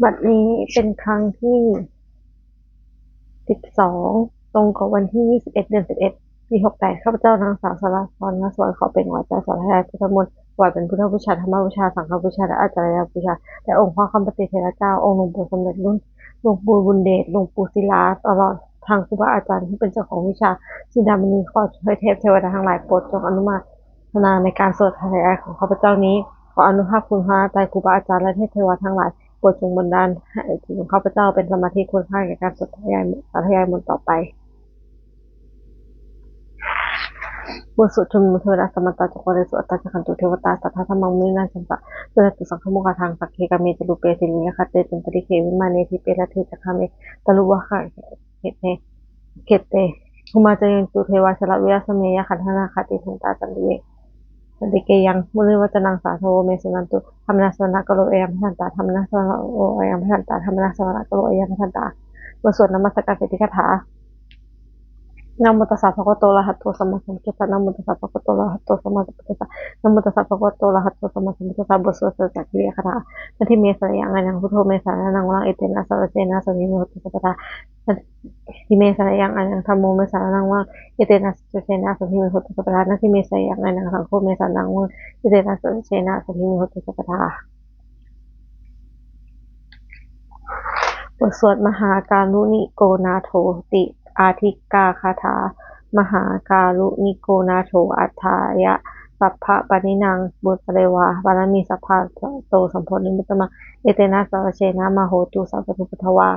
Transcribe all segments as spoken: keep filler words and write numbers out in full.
บัดนี้เป็นครั้งที่ สิบสอง ตรงกับวันที่ ยี่สิบเอ็ด เดือน สิบเอ็ด ปี หกแปด ข้าพเจ้านางสาวสาราพร ณ สวนเขาเปล่งวาจาสาธยายพุทธมนต์ ถวายเป็นพุทธบูชา ธรรมบูชา สังฆบูชา และอาจาริยบูชา และองค์พระควัมปติเถระเจ้า องค์หลวงปู่สมเด็จ หลวงปู่บุญเดช หลวงปู่ศิลา ตลอดทางครูบาอาจารย์ที่เป็นเจ้าของวิชา จินดามณี ขอช่วยเทพเทวดาทั้งหลายโปรดจงอนุโมทนาในการสวดสาธยายของข้าพเจ้านี้ ขออานุภาพคุณพระรัตนตรัย ครูบาอาจารย์ และเทพเทวาทั้งหลาย โปรดจงบันดาลให้จิตของข้าพเจ้าเป็นสมาธิควรค่าแก่การสวดสาธยายมนต์ต่อไป บทสวดชุมนุมเทวดา Samantā cakkavāḷesu atrāgacchantu devatā, saddhammaṃ munirājassa suṇantu saggamokkhadaṃ. Sagge kāme ca rūpe girisikharataṭe cantalikkhe vimāne, dīpe raṭṭhe ca gāme taruvanagahane khette, bhummā cāyantu devā jalathalavisame yakkhagandhabbanāgā, tiṭṭhantā santike yaṃ munivaravacanaṃ sādhavo me suṇantu. Dhammassavanakālo ayambhadantā, dhammassavanakālo ayambhadantā, dhammassavanakālo ayambhadantā. บทสวดนมัสการสิทธิคาถา Namo tassa bhagavato arahato sammāsambuddhassa. Namo tassa bhagavato arahato sammāsambuddhassa. Namo tassa bhagavato arahato sammāsambuddhassa. บทสวดสัจจกิริยาคาถา Natthi me saraṇaṃ aññaṃ, buddho me saraṇaṃ varaṃ, etena saccavajjena sotthi me hotu sabbadā. Natthi me saraṇaṃ aññaṃ, dhammo me saraṇaṃ varaṃ, etena saccavajjena sotthi me hotu sabbadā. Natthi me saraṇaṃ aññaṃ, saṅgho me saraṇaṃ varaṃ, etena saccavajjena sotthi me hotu sabbadā. บทสวดมหาการุณิโกนาโถติอาทิกาคาถา Mahākāruṇiko nātho atthāya sabbapāṇinaṃ, pūretvā pāramī sabbā patto sambodhimuttamaṃ, etena saccavajjena mā hontu sabbadupaddavā.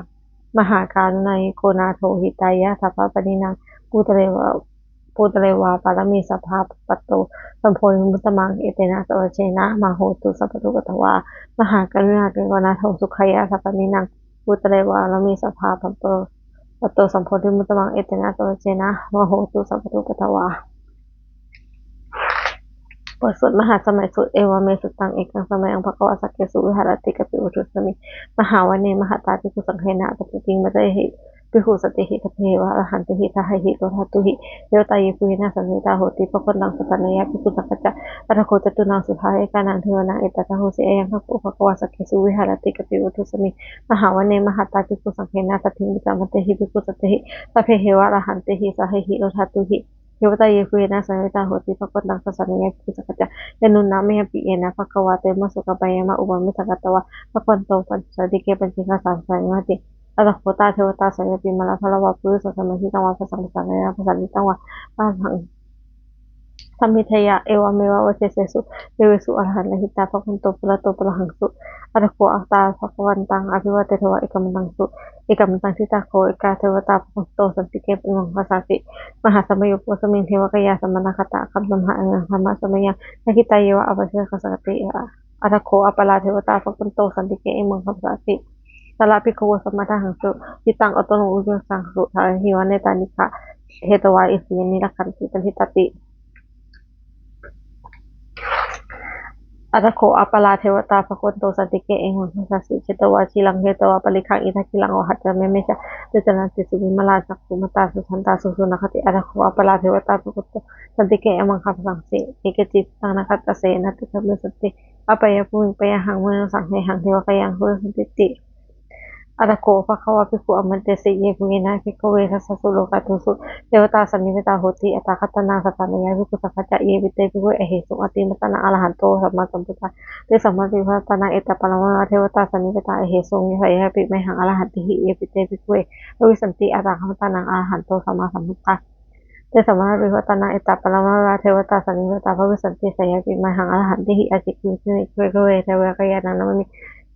Mahākāruṇiko nātho hitāya sabbapāṇinaṃ, pūretvā pāramī sabbā patto sambodhimuttamaṃ, etena saccavajjena mā hontu sabbadupaddavā. Mahākāruṇiko nātho sukhāya sabbapāṇinaṃ, pūretvā pāramī sabbā patto sambodhimuttamaṃ, etena saccavajjena mā hontu sabbadupaddavā. บทสวดมหาสมัยสูตร Evaṃ me sutaṃ. Ekaṃ samayaṃ bhagavā sakkesu viharati kapilavatthusmiṃ mahāvane mahatā bhikkhusaṅghena saddhiṃ pañcamattehi bhikkhusatehi sabbeheva arahantehi dasahi lokathātūhi devatā yebhuyyena samāhitā honti bhagavantaṃ dassanāya bhikkhusaṅghañca. Atha kho catunnaṃ suddhāvāsakāyikānaṃ devānaṃ etadahosi: Ayaṃ kho bhagavā sakkesu viharati kapilavatthusmiṃ mahāvane mahatā bhikkhusaṅghena saddhiṃ pañcamattehi bhikkhusatehi sabbeheva arahantehi dasahi lokathātūhi devatā yebhuyyena samāhitā honti bhagavantaṃ dassanāya bhikkhusaṅghañca. Yannūna mayampi yena bhagavā tenupadesaṃ āyasmanto uppamāya. Bhagavato paccassosuṃ santike paccekagāthāsabhaṃ samayaṃ. Atha kho tā devatā seyyathīmānā bhaddavā puriso sammiñjitaṃ vā bhāsataṃ pasāreyya, pasāritaṃ vā bāhaṃ sammiñjeyya, evameva vassāsesu devesu antarahitā bhagavato purato pāturahaṃsu. Atha kho tā bhagavantaṃ abhivādetvā ekamantaṃ ṭhitā kho ekā devatā bhagavato santike imaṃ bhāsiyati: Mahāsamayo pavanasmiṃ devakāyā samāgatā, āgatamha evaṃ bhummā samāgatamā, dakkhitāyeva āgantikaṃ sakāti. Atha kho aparā devatā bhagavato santike imaṃ bhāsiyati: Tatra bhikkhavo samādahaṃsu, cittaṃ attano ujukamakaṃsu, sārathīva nettāni gahetvā, indriyāni rakkhanti paṇḍitāti. Atha kho aparā devatā bhagavato santike imaṃ bhāsiyati: Chetvā khīlaṃ chetvā palighaṃ, indakhīlaṃ vāhacca ye me ca, te caranti suvimalā cakkhumatā sudantā susunāgāti. Atha kho aparā devatā bhagavato santike imaṃ bhāsiyati: Ye keci cittaṃ rakkhaṃ asesato, na te gamissanti apāyabhūmiṃ, payāgaṃ manosaṃsehaṃ, devakāyaṃ pavesantīti. Atha kho bhagavā bhikkhū āmantesi: Yebhuyyena bhikkhave dasasu lokadhātūsu devatā sannipatitā honti tathāgataṃ dassanāya bhikkhusaṅghañca. Yepi te bhikkhave ahesuṃ atimatā arahanto sammāsambuddhā, tesampāṇinaṃ viharatānaṃ etaparamāyeva devatā sannipatitā ahesuṃ, seyyathīdaṃ mayhaṃ arahantehi. Yepi te bhikkhave bhavissanti anāgatā arahanto sammāsambuddhā, tesampāṇinaṃ viharatānaṃ etaparamāyeva devatā sannipatitā bhavissanti, seyyathīdaṃ mayhaṃ arahantehi. Ācikkhasmiṃ bhikkhave devakāyānaṃ nāmāni,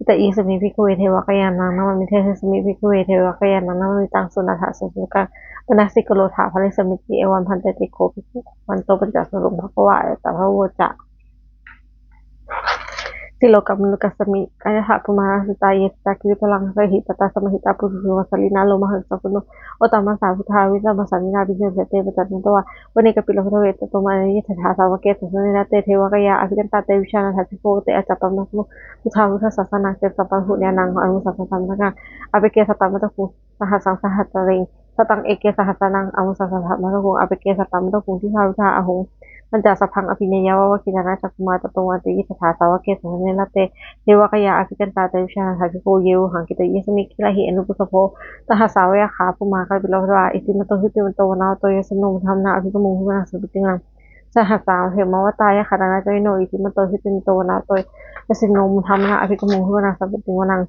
dutiyasmiṃ bhikkhave devakāyānaṃ nāmāni, tadisariṃ bhikkhave devakāyānaṃ nāmāni. Taṃ suṇātha sādhukaṃ manasikarotha bhāsissāmīti. Evaṃ bhanteti kho bhikkhū bhagavato paccassosuṃ. Bhagavā etadavoca: Silokamanukassāmi, yathabhummā tadassitā, ye sitā girigabbharaṃ, pahitattā samāhitā, puthū sīhāva sallīnā, lomahaṃsābhisambhuno, odātamanasā suddhā, vippasannamanāvilā, bhiyyo pañcasate pavutthajātā, vane kāpilavatthave, tato āmantayi satthā, sāvake sāsane rate. Devakāyā abhikkantā, te vijānātha bhikkhavo, te ca ātappamakaruṃ, sutvā buddhassa sāsanaṃ, sāvakaṃ saṅghaṃ, tesaṃ pāturahaṃ bhikkhūnaṃ samitiṃ vanaṃ. Appeke satamaddakkhuṃ, sahassaṃ atha sahatthi, sataṃ eke sahassanam, amanu sahassamaddakkhuṃ, appeke satamaddakkhuṃ, disā suddhā ahuṃ, Tañca sabbaṃ abhiññāya vavakkhitvāna cakkhumā, tato āmantayi satthā sāvake sāsane rate. Devakāyā abhikkantā te vijānātha bhikkhavo, ye vohaṃ kittayissāmi girāhi anupubbaso. Sahasā te yakkhā bhummā kāpilavatthavā, iddhimanto jutimanto vaṇṇavanto yasassino, modamānā abhikkāmuṃ bhikkhūnaṃ samitiṃ vanaṃ. Sahasā te hemavatā yakkhā nānattavaṇṇino, iddhimanto jutimanto vaṇṇavanto yasassino, modamānā abhikkāmuṃ bhikkhūnaṃ samitiṃ vanaṃ.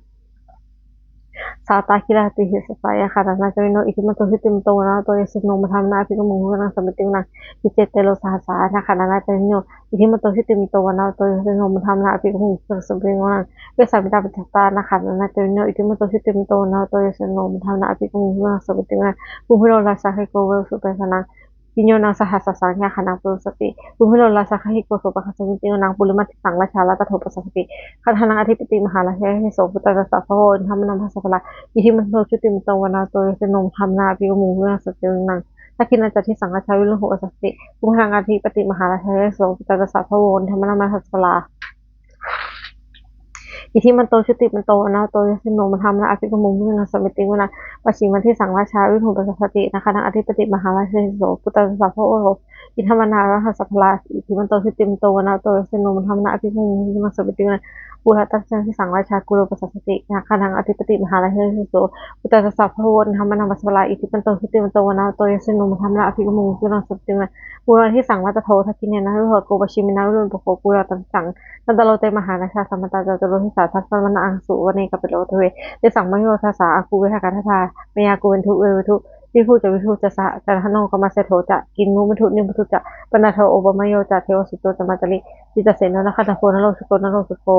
Sātāgirā disā yakkhā nānattavaṇṇino, iddhimanto jutimanto vaṇṇavanto yasassino, modamānā abhikkāmuṃ bhikkhūnaṃ samitiṃ vanaṃ. Iccete risāsā nāgā nānattavaṇṇino, iddhimanto jutimanto vaṇṇavanto yasassino, modamānā abhikkāmuṃ bhikkhūnaṃ samitiṃ vanaṃ. Vessāmittā pañcasatā nāgā nānattavaṇṇino, iddhimanto jutimanto vaṇṇavanto yasassino, modamānā abhikkāmuṃ bhikkhūnaṃ samitiṃ vanaṃ. Kumbhīro rājagahiko vāsavassete saha, bhiyyo naṃ sahassānaṃ yakkhānaṃ payirupāsati, kumbhīro rājagahiko sopāga samitiṃ vanaṃ. Purimaṃ disaṃ rājā latthako pasāsati, gandhabbānaṃ ādhipati mahārājā yasassi so. Puttāpi tassa bahavo indanāmā mahabbalā, iddhimanto jutimanto vaṇṇavanto yasassino, modamānā abhikkāmuṃ bhikkhūnaṃ samitiṃ vanaṃ. Dakkhiṇañca disaṃ rājā virūḷho pasāsati, kumbhaṇḍānaṃ ādhipati mahārājā yasassi so. Puttāpi tassa bahavo indanāmā mahabbalā, iddhimanto jutimanto vaṇṇavanto yasassino, modamānā abhikkāmuṃ bhikkhūnaṃ samitiṃ vanaṃ. Pacchimaṃ disaṃ rājā virūḷho pasāsati, nāgānaṃ ādhipati mahārājā yasassi so. Puttāpi tassa bahavo indanāmā mahabbalā, iddhimanto jutimanto vaṇṇavanto yasassino, modamānā abhikkāmuṃ bhikkhūnaṃ samitiṃ vanaṃ. Purbantañca disaṃ rājā kuro pasāsati, nāgānaṃ ādhipati mahārājā yasassi so. Puttāpi tassa bahavo indanāmā mahabbalā, iddhimanto jutimanto vaṇṇavanto yasassino, modamānā abhikkāmuṃ bhikkhūnaṃ samitiṃ vanaṃ. Purbaṃ disaṃ rājabhojagena virūḷhako, pacchimena virūpakkho purbaṃ disaṃ. Caṇḍālo te mahārājā samantā caturo disā, daddallamānā aṭṭhaṃsu vane kāpilavatthave. Tesaṃ mahāvidottassa āgū devakāyā saha, māyāgū veṭū veṭesu viṭū ca viṭuṭo ca saha, candano kāmaseṭṭho ca kinnughaṇḍu nighaṇḍu ca, panādo opamañño ca devasūto ca mātali. Cittaseno ca gandhabbo naḷo janesabho naḷo janesabhū,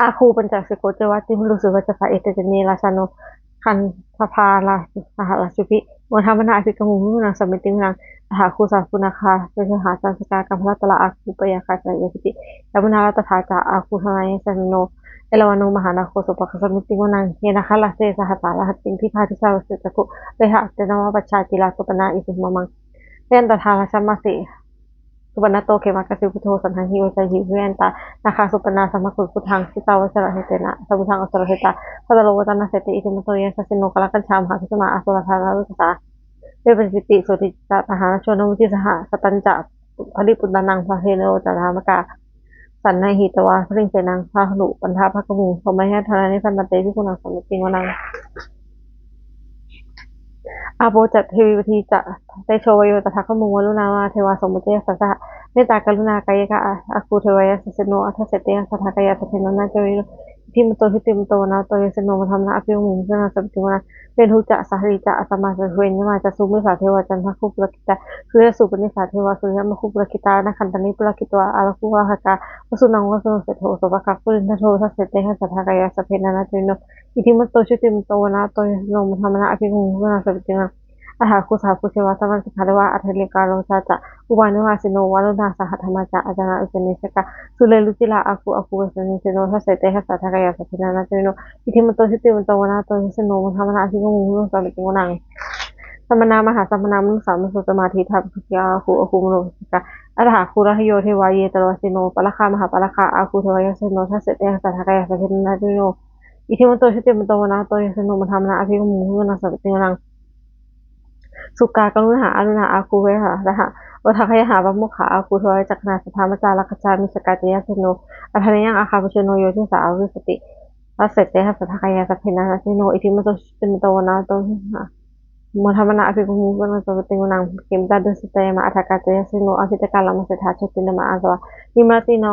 āgū pañcasikho ceva timbarū suriyavacchasā, ete caññe rājāno gandhabbā saha rājubhi, modamānā abhikkāmuṃ bhikkhūnaṃ samitiṃ vanaṃ. Athāgū sahabhū nāgā candassā coṇḍaññaka kambalassatarā, āgū pāyāgā ca yāgitā yāmunā latanā ca, āgū saha nāgā sahatacco erāvaṇo mahānāgo sopāga samitiṃ vanaṃ. Ye nāgarāje sahasā haranti dibbā dijā pakkhi visuddhacakkhū, gajā pahū pavutthajā pāmā citrā supaṇṇā iti temaṃ. Jayantaṃ rājamahesinaṃ mahīsupaṇṇato khemamakāsi buddho, saṇhāhi vācāhi upavhayantā nāgā supaṇṇā samāgamuṃ buddhaṃ jitā vajirahatthena samuddaṃ asurā sitā. Bhātaro vāsavassete iddhimanto yasassino, kālakañjā mahābhismā asurā dānaveghasā, vepacitti sucitti ca pahārādo namucī saha. Satañca baliputtānaṃ baliṃ senaṃ rāhubhisahanāmakā, sannayhitvā baliṃ senaṃ rāhubhaddamupāgamuṃ, samayodāni bhaddante bhikkhūnaṃ samitiṃ vanaṃ. Āpo ca paṭhavī ca tejo vāyo tadāgamuṃ, varuṇā vā devā somo ca yasasā saha, mettākaruṇākāyikā āgū devā yasassino, dasete dasadhā kāyā sabbe nānattavaṇṇino, iddhimanto jutimanto vaṇṇavanto yasassino, modamānā abhikkāmuṃ bhikkhūnaṃ samitiṃ vanaṃ. Veṇḍū ca sahalī ca asamā ca duve yamā, candassūpanisā devā candassūparakkhitā, suriyassūpanisā devā suriyamāgū purakkhitā, nakkhattāni purakkhitvā āgū āgāhakā, vasūnaṃ vāsavo seṭṭho sopāga purindado, dasete dasadhā kāyā sabbe nānattavaṇṇino, iddhimanto jutimanto vaṇṇavanto yasassino, modamānā abhikkāmuṃ bhikkhūnaṃ samitiṃ vanaṃ. Athāgū sahabhū devā samāsamānā devā attakasīkā aruṇā ca, ummāpupphanibhāsino varuṇā sahadhammā ca, acandā evañjanesuttakaṃ, sūleyyarucirā āgū āgū vāsavanesino, dasete dasadhā kāyā sabbe nānattavaṇṇino, iddhimanto jutimanto vaṇṇavanto yasassino, modamānā abhikkāmuṃ bhikkhūnaṃ samitiṃ vanaṃ. Samānā mahāsamānā mānusā mānusuttamā, khiḍḍāpadūsikā āgū āgū manopadūsikā, athāgū harayo devā ye ca lomahaṃsābhisambhuno, pāragā mahāpāragā āgū devā yasassino, dasete dasadhā kāyā sabbe nānattavaṇṇino, iddhimanto jutimanto vaṇṇavanto yasassino, modamānā abhikkāmuṃ bhikkhūnaṃ samitiṃ vanaṃ. Sukkā karumhā aruṇā āgū veṇḍū saha, odātagayhā pāmokkhā āgū devā yasassino, candamāgā ca rājā missakā ca yasassino, āganeyyānaṃ āgā pajjunno yo disā abhivassati, dasete dasadhā kāyā sabbe nānattavaṇṇino, iddhimanto jutimanto vaṇṇavanto yasassino, modamānā abhikkāmuṃ bhikkhūnaṃ samitiṃ vanaṃ. Khemiyā tusitā yāmā kaṭṭhakā ca yasassino, āgū vātapittādisaññā jotināmā samaṅgāhitā, nimmānaratino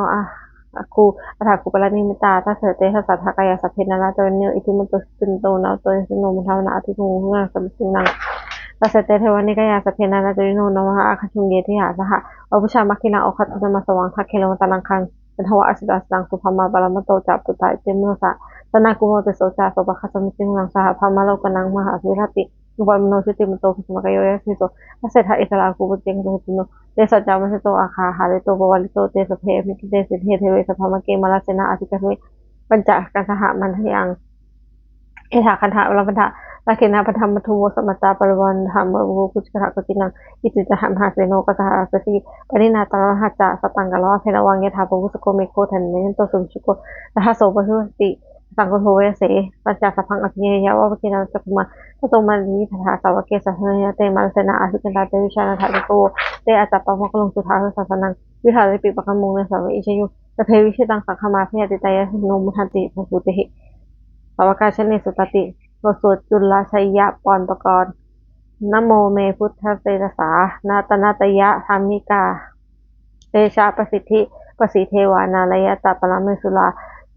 āgū athāgū paranimmitā, dasete dasadhā kāyā sabbe nānattavaṇṇino, iddhimanto jutimanto vaṇṇavanto yasassino, modamānā abhikkāmuṃ bhikkhūnaṃ samitiṃ vanaṃ. Dasete dasadhā kāyā sabbe nānattavaṇṇino, nāmanvayena āgañchuṃ ye suvatnā saha, avutthajātimakkhīlaṃ oghatiṇṇamanāsavaṃ, dakkhemoghataraṃ gandhabbānaṃ āsitaṃ asitānaṃ, subrahmā paramatto ca puttā iddhimato saha, sanāgamo tisso ca sopāga samitiṃ vanaṃ. Sahassabrahmalokānaṃ mahāsamayadāti, upapanno jutimanto bhismākāyo yasassi so, dasettha ekarājābhū paccekagātro bhiyyo naṃ, tesañca majjhato āgā hārito pavārito, te sabbe abhikkante sinde deve sabrahmake, mārasenā abhikkāmi pañcasikkhānaṃ mandiyaṃ. Etha gaṇhatha bandhatha rāgena bandhamatthu vo, samantā parivāretha bhayappattidānaṃ, issaruccassabrahmā mahāseno, kaṇhassa sīhassa pāṇinā talamāhacca, sataṃ katvāna bheravaṃ yathā pāvussako megho, thanayanto savijjuko tadā so paṭivajjati. saṅkuddho vayasayyivaññassa, sabbaṃ abhiññāya vavakkhitvāna cakkhumā. Tato āmantayi satthā sāvake sāsane rate, mārasenā abhikkantā te vijānātha bhikkhavo. Te ca ātappamakaruṃ sutvā bhāsitaṃ, vihārepi pakkāmuṃ nesaṃ vadeyyuṃ. Sabbe vijitaṃ saṅghamā bhayātītā yasassino, modanti saha bhūtehi sāvakā janesutāti. บทสวดจุลชัยยปรณปกรณ์ Namo me buddhatejasā, ratanattayadhammikā, tejapasiddhi pasīdevā, nārāyaparamesurā,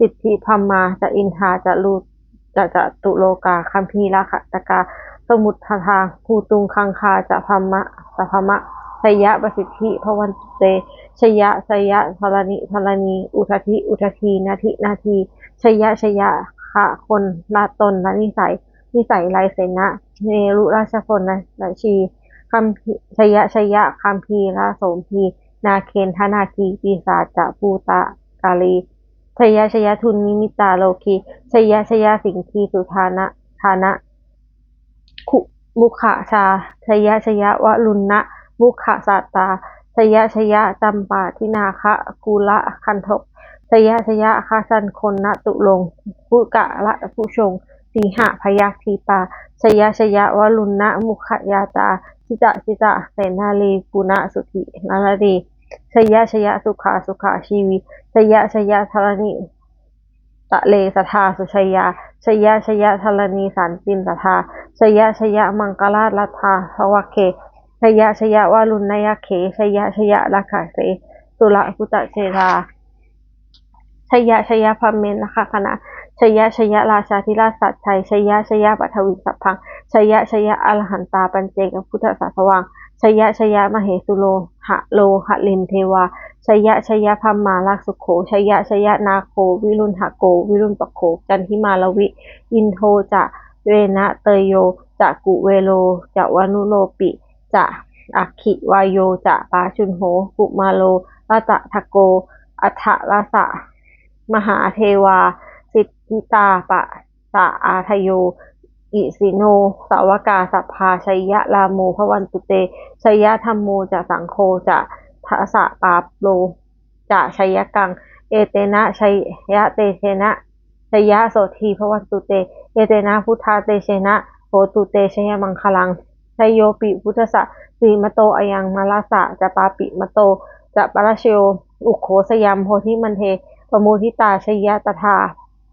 siddhibrahmā ca indā ca rū ca catulokā gambhīrakkhakā, samuddaṃ bhūtuṃ gaṅgā ca brahmā ca brahmā, jayapasiddhi bhavantu te. Jaya jaya dharaṇi dharaṇī, udadhi udadhī, nadi nadī, jaya jaya gaganalatanalanisaya, nisaya raisena merurājabala rājī, gambhī jaya jaya gambhīrasombhī nāgendanāgī pisācabhūtakālī, jaya jaya dunnimittarogī, jaya jaya siṅgīsuddhānadāna mukhajā, jaya jaya varuṇṇamukhasātrā, jaya jaya campādināgakulagandhaka, jaya jaya gajagganaturaṅga sukarabhujaṅga sīhabyagghidhā, jaya jaya varuṇṇamukhayātrā, jita jita senārī kuṇasuddhi naradī, jaya jaya sukhā sukhā jīvī, jaya jaya dharaṇītale sadā sujayā, jaya jaya dharaṇī santin sadā, jaya jaya maṅkarājaraññā samatthake, jaya jaya varuṇṇayakkhe, jaya jaya rakkhase surabhūtajedā, jaya jaya brahmendagaṇā, jaya jaya rājādhirājasājjaya, jaya jaya paṭhaviṃ sabbaṃ, jaya jaya arahantā paccekabuddhasāsavaṃ, jaya jaya mahesuro haro harindevā, jaya jaya brahmā rājugho, jaya jaya nāgo viruḷhako virūpakkho candimā ravi, indo ca venateyyo ca kuvero ca varuṇopi ca, aggi vāyo ca pājuṇho kumāro dhataraṭṭhako, aṭṭhārasa mahādevā siddhitāpasa-ādayo, isino sāvakā sabbā jayarāmo bhavantu te. Jayadhammo ca saṅgho ca dasapālo ca jayakaṃ, etena jayatejena jayasotthī bhavantu te, etena buddhatejena hotu te jayamaṅgalaṃ. Jayopi buddhassa sirīmato ayaṃ, mārassa ca pāpimato ca parājayo, ugghosayaṃ bodhimaṇḍe pamoditā, jaya tadā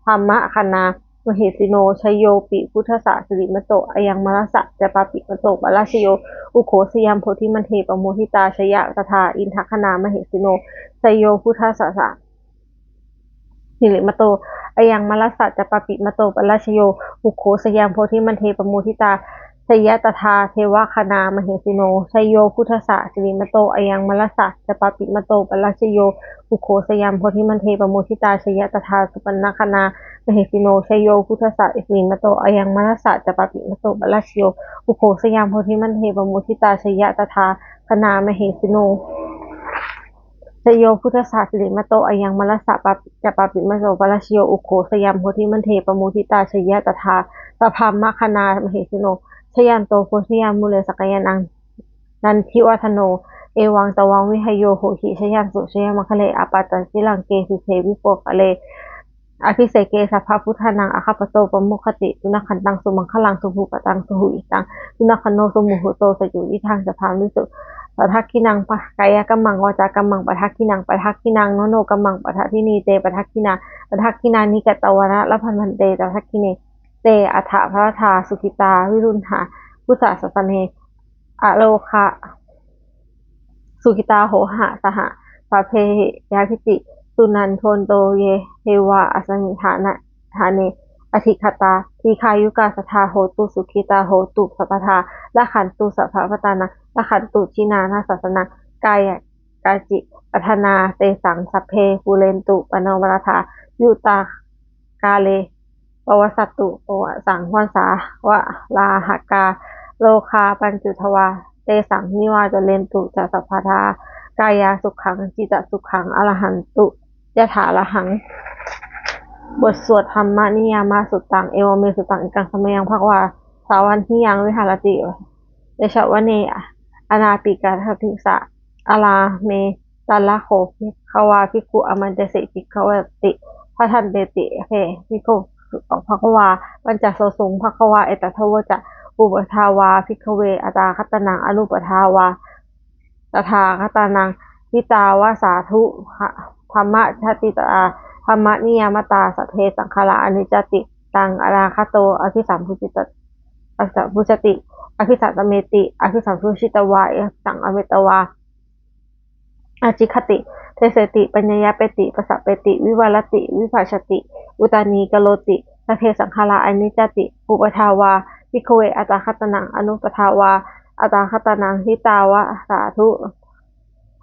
brahmagaṇā mahesino. Jayopi buddhassa sirīmato ayaṃ, mārassa ca pāpimato parājayo, ugghosayaṃ bodhimaṇḍe pamoditā, jaya tadā indagaṇā mahesino. Jayo buddhassa sirīmato ayaṃ, mārassa ca pāpimato parājayo, ugghosayaṃ bodhimaṇḍe pamoditā, jaya tadā devagaṇā mahesino. Jayo buddhassa sirīmato ayaṃ, mārassa ca pāpimato parājayo, ugghosayaṃ bodhimaṇḍe pamoditā, jaya tadā supaṇṇagaṇā mahesino. Jayo buddhassa sirīmato ayaṃ, mārassa ca pāpimato parājayo, ugghosayaṃ bodhimaṇḍe pamoditā, jaya tadā gaṇā mahesino. Jayo buddhassa sirīmato ayaṃ, mārassa pāpi ca pāpimato parājayo, ugghosayaṃ bodhimaṇḍe pamoditā, jaya tadā sabrahmagaṇā mahesino. Jayanto bodhiyā mūle sakyānaṃ nandivaḍḍhano, evaṃ tvaṃ vijayo hohi jayassu jayamaṅgale. Appaṭicirāge sīse paṭhavipokkhare, abhiseke sabbabuddhānaṃ aggappatto pamodati. Sunakkhattaṃ sumaṅgalaṃ supabhātaṃ suhuṭṭhitaṃ, sukhaṇo sumuhutto ca suyiṭṭhaṃ cattālīsu padakkhiṇaṃ. Kāyakammaṃ vācākammaṃ padakkhiṇaṃ, padakkhiṇaṃ manokammaṃ paṇidhī te padakkhiṇā. Padakkhiṇāni katvāna labhantatthe padakkhiṇe. Te atthaladdhā sukhitā viruḷhā buddhasāsane, arogā sukhitā hotha saha sabbehi ñātibhi. Suṇantu bhonto ye devā asmiṃ ṭhāne adhigatā, dīghāyukā sadā hontu, sukhitā hontu sabbadā. Rakkhantu sabbasattānaṃ, rakkhantu jinasāsanaṃ. Yā kāci patthanā tesaṃ, sabbe pūrentu manorathā. Yuttakāle pavassantu vassaṃ vassā valāhakā. Rogā paccupaddavā tesaṃ, nivārentu ca sabbadā. Kāyasukhaṃ cittasukhaṃ, arahantu yathārahaṃ. บทสวด Dhammaniyāmasuttaṃ. Evaṃ me sutaṃ. Ekaṃ samayaṃ bhagavā sāvatthiyaṃ viharati jetavane anāthapiṇḍikassa ārāme. Tatra kho bhagavā bhikkhū āmantesi bhikkhavoti. bhadanteti te bhikkhū bhagavā paccassosuṃ. Bhagavā etadavoca: Uppādā vā bhikkhave tathāgatanaṃ anuppādā vā tathāgatanaṃ ṭhitā va sādhu dhammaṭṭhitatā dhammaniyāmatā sabbe saṅkhārā aniccāti. Taṃ tathāgato abhisambujjhati abhisambujjhati abhisameti abhisambujjhitvā abhisametvā ācikkhati deseti paññapeti passappeti vivarati vibhajati uttānīkaroti sabbe saṅkhārā aniccāti. Uppādā vā bhikkhave tathāgatanaṃ anuppādā vā tathāgatanaṃ ṭhitā va sādhu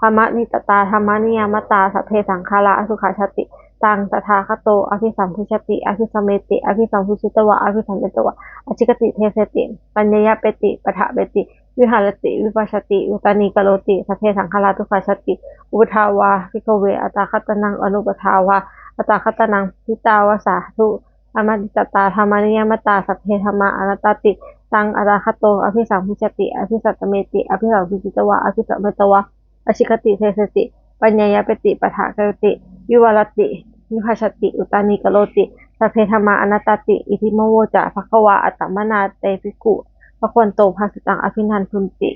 dhammaṭṭhitatā dhammaniyāmatā sabbe saṅkhārā dukkhaṭṭhāti. Taṃ tathāgato abhisambujjhati abhisameti abhisambujjhitvā abhisametvā ācikkhati deseti paññapeti passappeti vivarati vibhajati uttānīkaroti sabbe saṅkhārā dukkhaṭṭhāti. Uppādā vā bhikkhave tathāgatanaṃ anuppādā vā tathāgatanaṃ ṭhitā va sādhu dhammaṭṭhitatā dhammaniyāmatā sabbe dhammā anattāti. Taṃ tathāgato abhisambujjhati abhisameti abhisambujjhitvā abhisametvā ācikkhati deseti paññapeti passappeti vivarati vibhajati uttānīkaroti sabbe dhammā anattāti. Iti vo ca bhagavā. Attamanā te bhikkhū bhagavato bhāsitaṃ abhinandunti.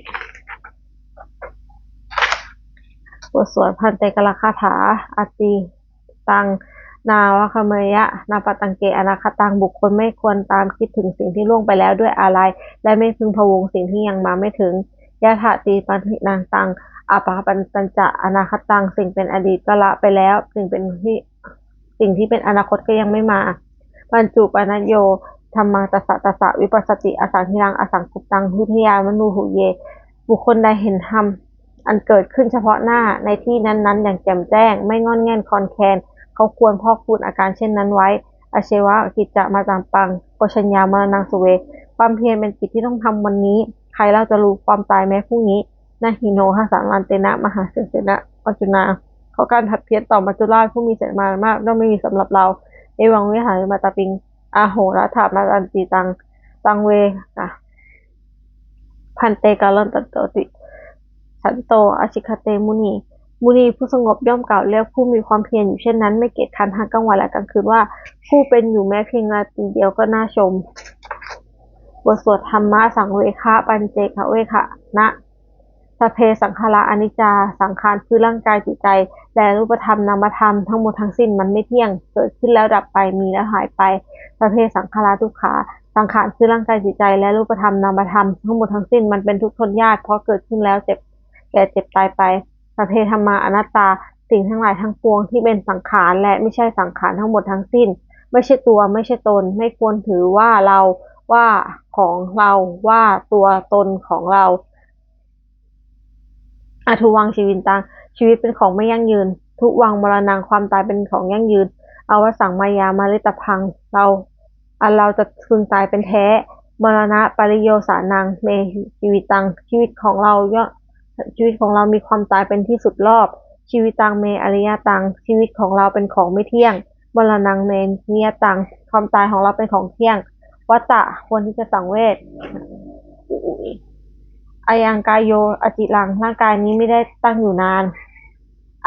บทสวดภันเตกรคาถา Atītaṃ nānvāgameyya nappaṭikaṃ anāgataṃ. บุคคลไม่ควรตามคิดถึงสิ่งที่ล่วงไปแล้วด้วยอาลัย และไม่พึงพะวงสิ่งที่ยังมาไม่ถึง Yadatītaṃ hīnantaṃ appattañca anāgataṃ. สิ่งเป็นอดีตก็ละไปแล้ว สิ่งเป็นที่ สิ่งที่เป็นอนาคตก็ยังไม่มา Pañcupādāyo dhammā tassa tassa vipassati asaṃhiraṃ asaṃkuppaṃ viddhā manubrūhaye. บุคคลใดเห็นธรรมอันเกิดขึ้นเฉพาะหน้าในที่นั้นๆ อย่างแจ่มแจ้ง ไม่ง่อนแง่นคลอนแคลน เขาควรพอกพูนอาการเช่นนั้นไว้ Ajjeva kiccamātappaṃ ko jaññā maraṇaṃ suve. ความเพียรเป็นกิจที่ต้องทำวันนี้ ใครเล่าจะรู้ความตายแม้พรุ่งนี้ Na hi no dassannantena mahāsena maccunā. เพราะการผัดเพี้ยนต่อมัจจุราชผู้มีเสนามานมากย่อมไม่มีสำหรับเรา Evaṃ vihārimātāpiṃ ahorattamatanditaṃ taṃ ve bhaddekarattoti santo ācikkhate muni. มุนีผู้สงบย่อมกล่าวเรียกผู้มีความเพียรอยู่เช่นนั้น ไม่เกียจคร้านทั้งกลางวันและกลางคืนว่า ผู้เป็นอยู่แม้เพียงราตรีเดียวก็น่าชม บทสวดธัมมสังเวคปัจเจกเวคขณะ Sabbe saṅkhārā aniccā. สังขารคือร่างกายจิตใจ และรูปธรรมนามธรรมทั้งหมดทั้งสิ้นมันไม่เที่ยง เกิดขึ้นแล้วดับไป มีแล้วหายไป Sabbe saṅkhārā dukkhā. สังขารคือร่างกายจิตใจ และรูปธรรมนามธรรมทั้งหมดทั้งสิ้นมันเป็นทุกข์ทนยาก เพราะเกิดขึ้นแล้วเจ็บ แก่เจ็บตายไป Sabbe dhammā anattā. สิ่งทั้งหลายทั้งปวงที่เป็นสังขารและไม่ใช่สังขารทั้งหมดทั้งสิ้น ไม่ใช่ตัว ไม่ใช่ตน ไม่ควรถือว่าเรา ว่าของเรา ว่าตัวตนของเรา Adhuvaṃ jīvitaṃ. ชีวิตเป็นของไม่ยั่งยืน Dhuvaṃ maraṇaṃ. ความตายเป็นของยั่งยืน Avassaṃ mayā maritabbaṃ. เรา อันเราจะพึงตายเป็นแท้ Maraṇapariyosānaṃ me jīvitaṃ. ชีวิตของเราย่อม ชีวิตของเรามีความตายเป็นที่สุดรอบ Jīvitaṃ me aniyataṃ. ชีวิตของเราเป็นของไม่เที่ยง Maraṇaṃ me niyataṃ. ความตายของเราเป็นของเที่ยง Vata. ควรที่จะสังเวช Ayaṃ kāyo aciraṃ. ร่างกายนี้ไม่ได้ตั้งอยู่นาน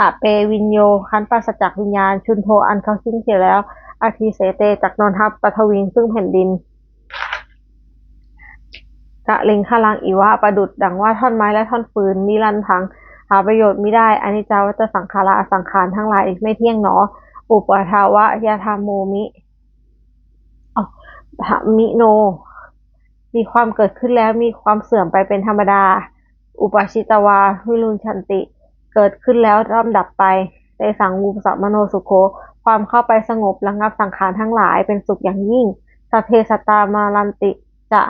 Apeviñño. ครั้นปราศจากวิญญาณ Chuḍḍho. อันเขาทิ้งเสียแล้ว Adhisete. จักนอนทับ Paṭhaviṃ. ซึ่งแผ่นดิน Kaliṅgaraṃ iva. ประดุจดังว่าท่อนไม้และท่อนฟืน Niratthaṃ. หาประโยชน์มิได้ Aniccā vata saṅkhārā. สังขารทั้งหลายไม่เที่ยงหนอ Uppādavayadhammino. มีความเกิดขึ้นแล้วมีความเสื่อมไปเป็นธรรมดา Uppajjitvā nirujjhanti. เกิดขึ้นแล้วย่อมดับไป Tesaṃ vūpasamo sukho. ความเข้าไปสงบระงับสังขารทั้งหลายเป็นสุขอย่างยิ่ง Sabbe sattā maranti ca.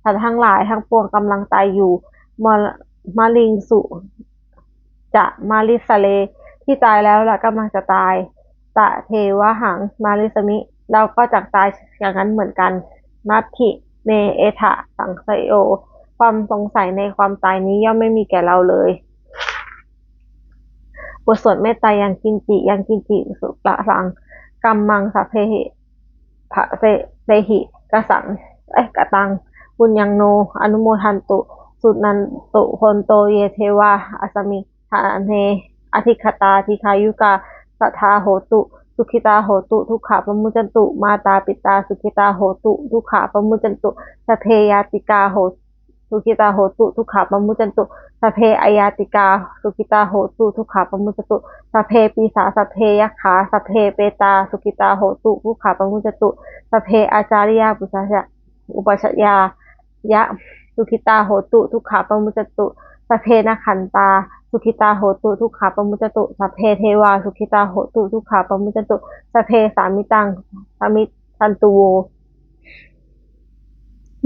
สัตว์ทั้งหลายทั้งปวงกำลังตายอยู่ Mariṃsu ca marissare. ที่ตายแล้วและกำลังจะตาย Tathevāhaṃ marissāmi. เราก็จักตายอย่างนั้นเหมือนกัน Natthi me ettha saṃsayo. ความสงสัยในความตายนี้ย่อมไม่มีแก่เราเลย บทสวดเมตตา Yaṅkiñci yaṅkiñci kusalaṃ kammaṃ sabbehi parehi kasaṃ เอ้ย kataṃ puññaṃ no anumodantu suṇantu bhonto ye devā asmiṃ ṭhāne adhigatā dīghāyukā sadā hontu sukhitā hontu dukkhā pamuccantu. Mātā pitā sukhitā hontu dukkhā pamuccantu. Sabbe ñātikā ho sukhitā hontu dukkhā pamuccantu. Sabbe aññātikā sukhitā hontu dukkhā pamuccantu. Sabbe pisā sabbe yakkhā sabbe petā sukhitā hontu dukkhā pamuccantu. Sabbe ācariyā pujayā upajjhāyā sukhitā hontu dukkhā pamuccantu. Sabbe nakkhattā sukhitā hontu dukkhā pamuccantu. Sabbe devā sukhitā hontu dukkhā pamuccantu. Sabbe sāmikaṃ samijjhantu vo.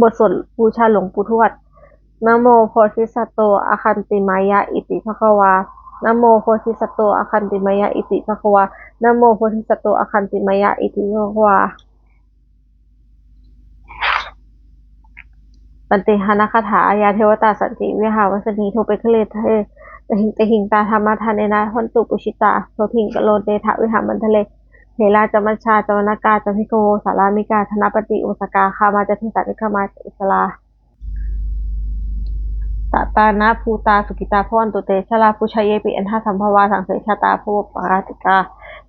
บทสวดบูชาหลวงปู่ทวด Namo bodhisatto āgantimāya iti bhagavā. Namo bodhisatto āgantimāya iti bhagavā. Namo bodhisatto āgantimāya iti bhagavā. Pattidānagāthā. Yā devatā santi vihāravāsinī, thūpe ghare tahiṃ tahiṃ, tā dhammadānena bhavantu pūjitā, sotthiṃ karontedha vihāramaṇḍale. Therā ca majjhā ca navakā ca bhikkhavo, sārāmikā dānapatī upāsakā, gāmā ca desā nigamā ca issarā. Sappāṇabhūtā sukhitā bhavantu te, jalābujā yepi aṇḍasambhavā, saṃsedajātā bhayapūtikā,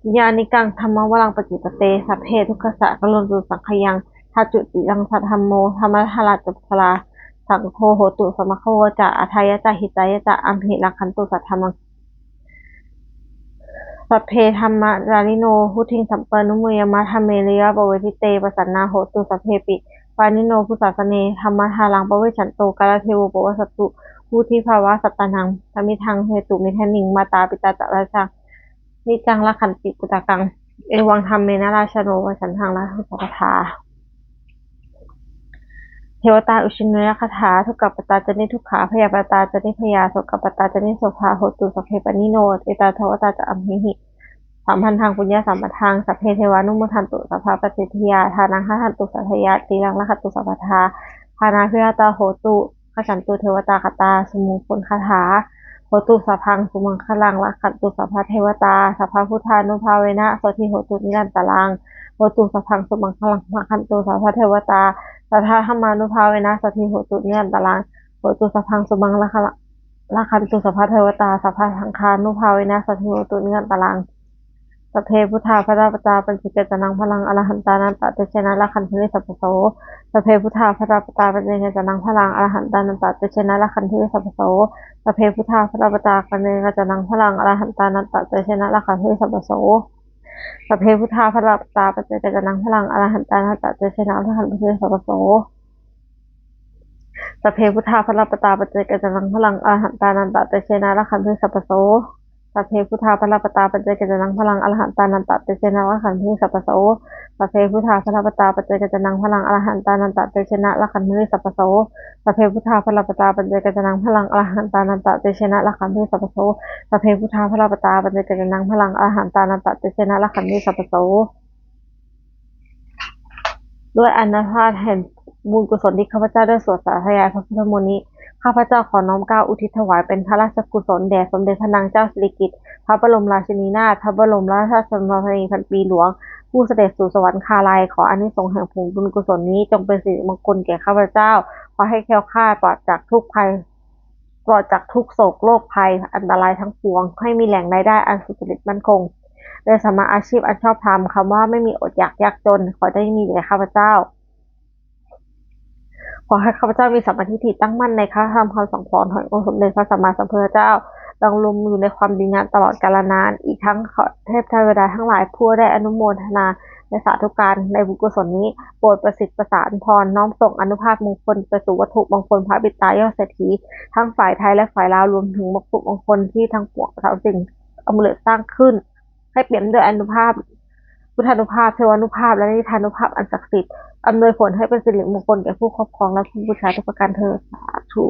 niyyānikaṃ dhammavaraṃ paṭicca te, sabbe dukkhassa karontu saṅkhayaṃ. Saccavajjena saddhammo, dhammaddharā ca puggalā, saṅgho hotu samaggo ca, atthāya ca hitāya ca, amhe rakkhatu saddhammaṃ. Sabbe dhammacārino, vuḍḍhiṃ sampāpuṇeyyāma, dhamme ariyappavedite, pasannā hontu sabbepi, pāṇino bhūtosāsane, dhammaddharānaṃ pavecchanto, kālantare saṃvarituṃ va, vuḍḍhibhāvāya sattānaṃ, samiddhaṃ netu medaniṃ, mātā pitā ca atrajaṃ, niccaṃ rakkhanti puttakaṃ, evaṃ dhammena rājāno, pajaṃ rakkhatha sabbadā. Devatāujjhitānaṃ gāthā. Dukkhappattā ca niddukkhā, bhayappattā ca nibbhayā, sokappattā ca nissokā, hontu sabbepi pāṇino. Ettāvatā ca amhehi, sambhataṃ puññasampadaṃ, sabbe devānumodantu, sabbasampattisiddhiyā. Dānaṃ dadantu saddhāya, sīlaṃ rakkhantu sabbadā, dānābhiratā hontu, gacchantu devatāgatā. Sumaṅgalagāthā. Hotu sabbaṃ sumaṅgalaṃ, rakkhantu sabbadevatā, sabbabuddhānubhāvena, sotthī hontu nirantaraṃ. Hotu sabbaṃ sumaṅgalaṃ, rakkhantu sabbadevatā, sabbadhammānubhāvena, sotthī hontu nirantaraṃ. Hotu sabbaṃ sumaṅgalaṃ, rakkhantu sabbadevatā, sabbasaṅghānubhāvena, sotthī hontu nirantaraṃ. Sabbe buddhā balappattā, paccekānañca yaṃ balaṃ, arahantānañca tejena, rakkhanti sabbaso. Sabbe buddhā balappattā, paccekānañca yaṃ balaṃ, arahantānañca tejena, rakkhanti sabbaso. Sabbe buddhā balappattā, paccekānañca yaṃ balaṃ, arahantānañca tejena, rakkhanti sabbaso. Sabbe buddhā balappattā, paccekānañca yaṃ balaṃ, arahantānañca tejena, rakkhanti sabbaso. Sabbe buddhā balappattā, paccekānañca yaṃ balaṃ, arahantānañca tejena, rakkhanti sabbaso. Sabbe buddhā balappattā, paccekānañca yaṃ balaṃ, arahantānañca tejena, rakkhanti sabbaso. Sabbe buddhā balappattā, paccekānañca yaṃ balaṃ, arahantānañca tejena, rakkhanti sabbaso. Sabbe buddhā balappattā, paccekānañca yaṃ balaṃ, arahantānañca tejena, rakkhanti sabbaso. Sabbe buddhā balappattā, paccekānañca yaṃ balaṃ, arahantānañca tejena, rakkhanti sabbaso. ด้วยอานุภาพแห่งบุญกุศลที่ข้าพเจ้าได้สวดสาธยายพระพุทธมนต์นี้ ข้าพเจ้าขอน้อมเกล้าอุทิศถวายเป็นพระราชกุศลแด่สมเด็จพระนางเจ้าสิริกิติ์ พระบรมราชินีนาถ พระบรมราชชนนีพันปีหลวง ผู้เสด็จสู่สวรรคาลัย ขออานิสงส์แห่งผลบุญกุศลนี้จงเป็นสิริมงคลแก่ข้าพเจ้า ขอให้แคล้วคลาดปลอดจากทุกข์ภัย ปลอดจากทุกข์โศกโรคภัย อันตรายทั้งปวง ให้มีแหล่งรายได้อันสุจริตมั่นคง และสามารถอาชีพอันชอบธรรม คำว่าไม่มีอดอยากยากจน ขอได้มีแก่ข้าพเจ้า ขอให้ข้าพเจ้ามีสัมมาทิฏฐิตั้งมั่นในพระธรรมคำสั่งสอนขององค์สมเด็จพระสัมมาสัมพุทธเจ้า ดำรงอยู่ในความดีงามตลอดกาลนาน อีกทั้งขอเทพเทวดาทั้งหลายผู้ได้อนุโมทนาในสาธุการในบุญกุศลนี้ โปรดประสิทธิ์ประสานพร น้อมส่งอานุภาพมงคลไปสู่วัตถุมงคลพระปิดตายอดเศรษฐี ทั้งฝ่ายไทยและฝ่ายลาว รวมถึงวัตถุมงคลที่ทั้งปวงทั้งสิ่งอำเร็จสร้างขึ้น ให้เปี่ยมด้วยอานุภาพ พุทธานุภาพ เทวานุภาพ และนิทานุภาพอันศักดิ์สิทธิ์ อำนวยผลให้เป็นสิริมงคลแก่ผู้ครอบครองและผู้บูชาทุกประการเทอญ สาธุ